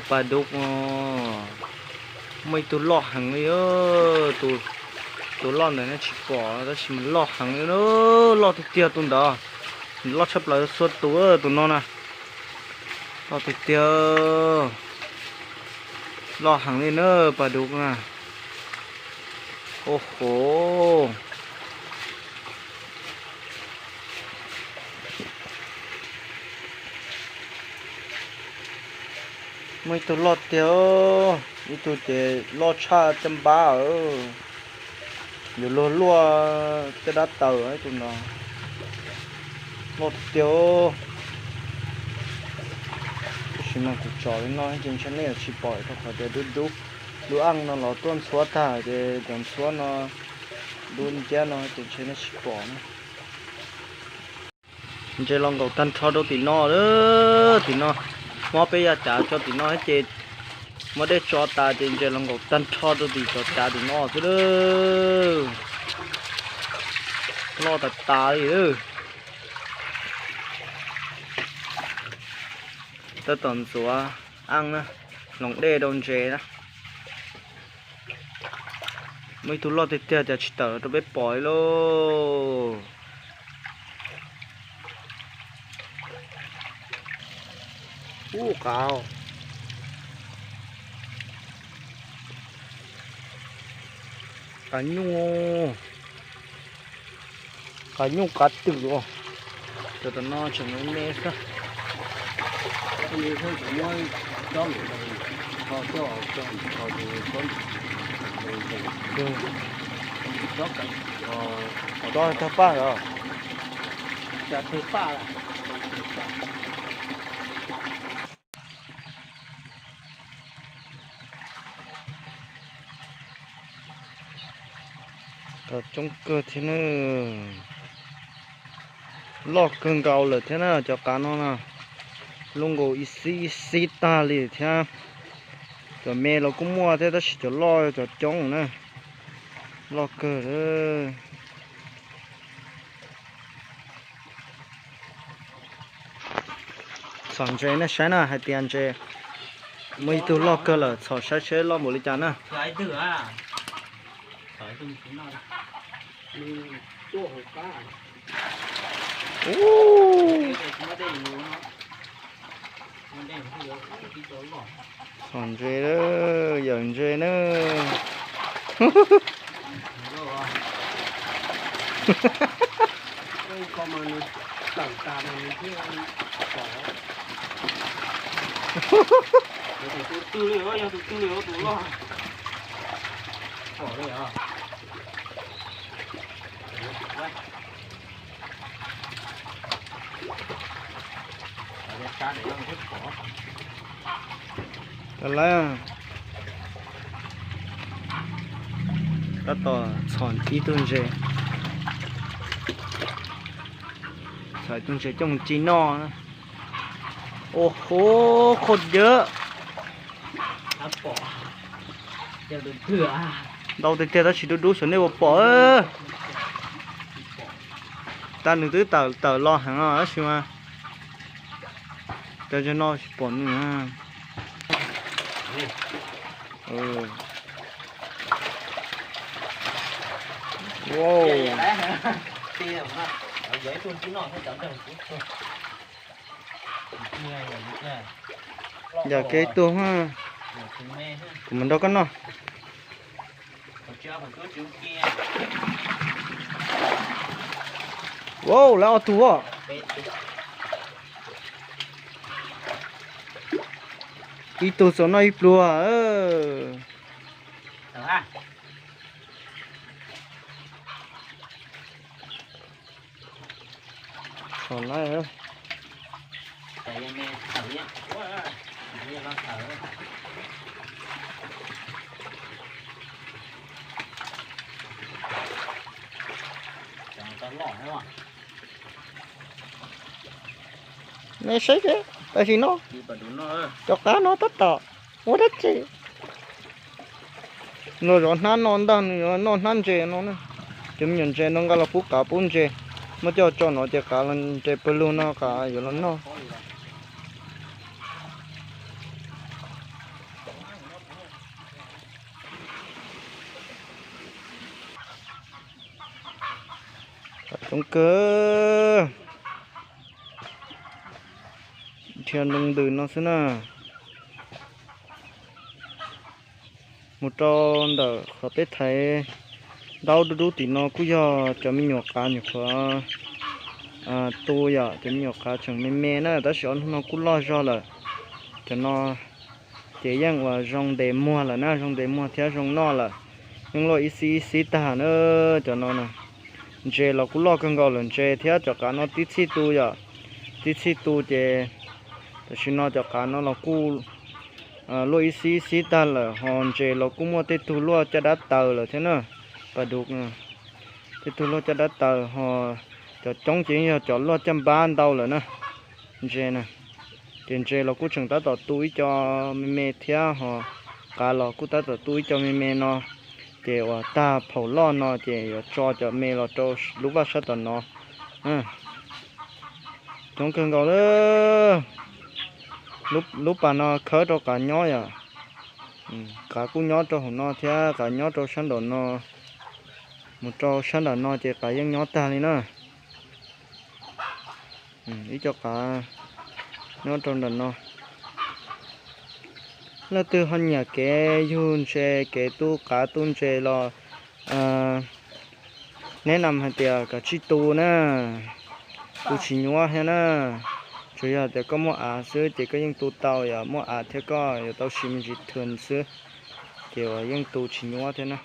Pas dub, muaj ib tug loj heev li, tus loj ntawd nej tsis pom tab sis mas loj heev li, loj tiag tiag tus ntawd, loj tshaj plaws txhua tus, tus no na, loj tiag tiag, loj heev li na, pas dub na. Ua ho, muaj ib tug loj tiag, ib tug ces loj tshaj caj npab, yuav luag luaj caj dab taws ib tug no, loj tiag tiag. Tab sis mas kuv tsom li no ces ntshe nej yuav tsis pom rau qhov tias dub dub, dub aj no los tuaj ntxhuav tag ces cov ntxhuav no dub nciab no ces ntshe nej tsis pom na. Ntses los nkaum tag nrho rau tim no, tim no, muab peb yav cav tso tim no ces muab dej tso tas ces ntses los nkaum tag nrho rau tim cov cav tim no xwb lawm. Loj tas tas li. Tab tom ntxuav aj na, hloov dej rau ntses na. Muaj ib tug loj tiag tiag cas tsis tawm rau peb pom li lauj. Ub, qav, qav nyuj, qav nyuj qav twm os. Cov tom no tseem me me xwb. Tog tag paj lawm. Coob kawg thiab na. Loj kawg nkaus lawm thiab na, cov qav no na. Loj nkaus ib xib ib xib tag li thiab. Cov me los kuj muaj thiab tab sis cov loj cov coob na. Loj kawg. Txhom ntses nej saib na, hais tias ntses muaj ib tug loj kawg lawm, txhom saib seb loj npaum li cas na. Txhom ntses, yawm ntses na. Tau lawm, tab tom txhom ib tug ntses, txhom ib tug ntses coj mus ci noj. Ua ho, qhov dawb, ntau tiag tiag tab sis dub dub xyov nej puas pom. Tag nws twb tawm tawm los heev os tab sis mas cov no tsis pom nws. Yam kev tuag, kuv mus nrog koj noj. Wow, lawv ob tug os. Ib tug txaus noj ib pluag. Nej saib seb, tam sim no cov qav no tab tom ua dab tsi. Nws zov hnab no ntag, nws yuav noj hnab ntses no na. Cov me nyuam ntses no nqa los pub qav pub ntses, muab coj tso no ces qav los ntses pawg lug no qav yuav los noj. Kawg, dhia nroo ntws no xwb na. Mus rau ntawm qhov peb thaiv ntaub dub dub tim no kuj yog cov me nyuam qav nyuam qhuav tu yom, cov me nyuam qav tseem me me na, tab sis ob hnub no kuj loj zog lawm. Cov no ces yeej uas zoo ntes muag lawm na, zoo ntes muag thiab zoo noj lawm. Yeej luaj ib xib ib xib tag na cov no na. Ntses los kuj loj kawg nkaus lawm, ntses thiab cov qav no tib txhij tu yom, tib txhij tu ces tam sim no cov qav no los kuj luaj ib xib ib xib tag lawm, ho ntses los kuj muaj tej tug luaj caj dab taws lawm thiab na. Pas dub, tej tug luaj caj dab taws, ho cov coob ces yeej yog cov luaj caj npab ntau lawm na. Ntses na, ces ntses los kuj tseem tab tom tu ib co me me thiab, ho qav los kuj tab tom tu ib co me me no. Ces uas tag phaum loj no ces yuav tso cov me los rau lub vaj sab tom no. Coob kawg nkaus lawm. Lub pas no khawb rau qav nyob yom. Qav kuj nyob rau hauv no thiab, qav nyob rau sab nraum no. Mus rau sab nram no ces qav yeej nyob tag li na. Ib co qav nyob rau nram no. Leej twg ho nyiam kev yug ntses, kev tu qav tu ntses los neb nam hais tias kav tsij tu na, tu tsis nyuaj thiab na. Tsuas yog tias koj muaj av xwb ces koj yeej tu tau, yog muaj av thiab koj yuav tau siv me ntsis thwm xwb, ces uas yeej tu tsis nyuaj thiab na.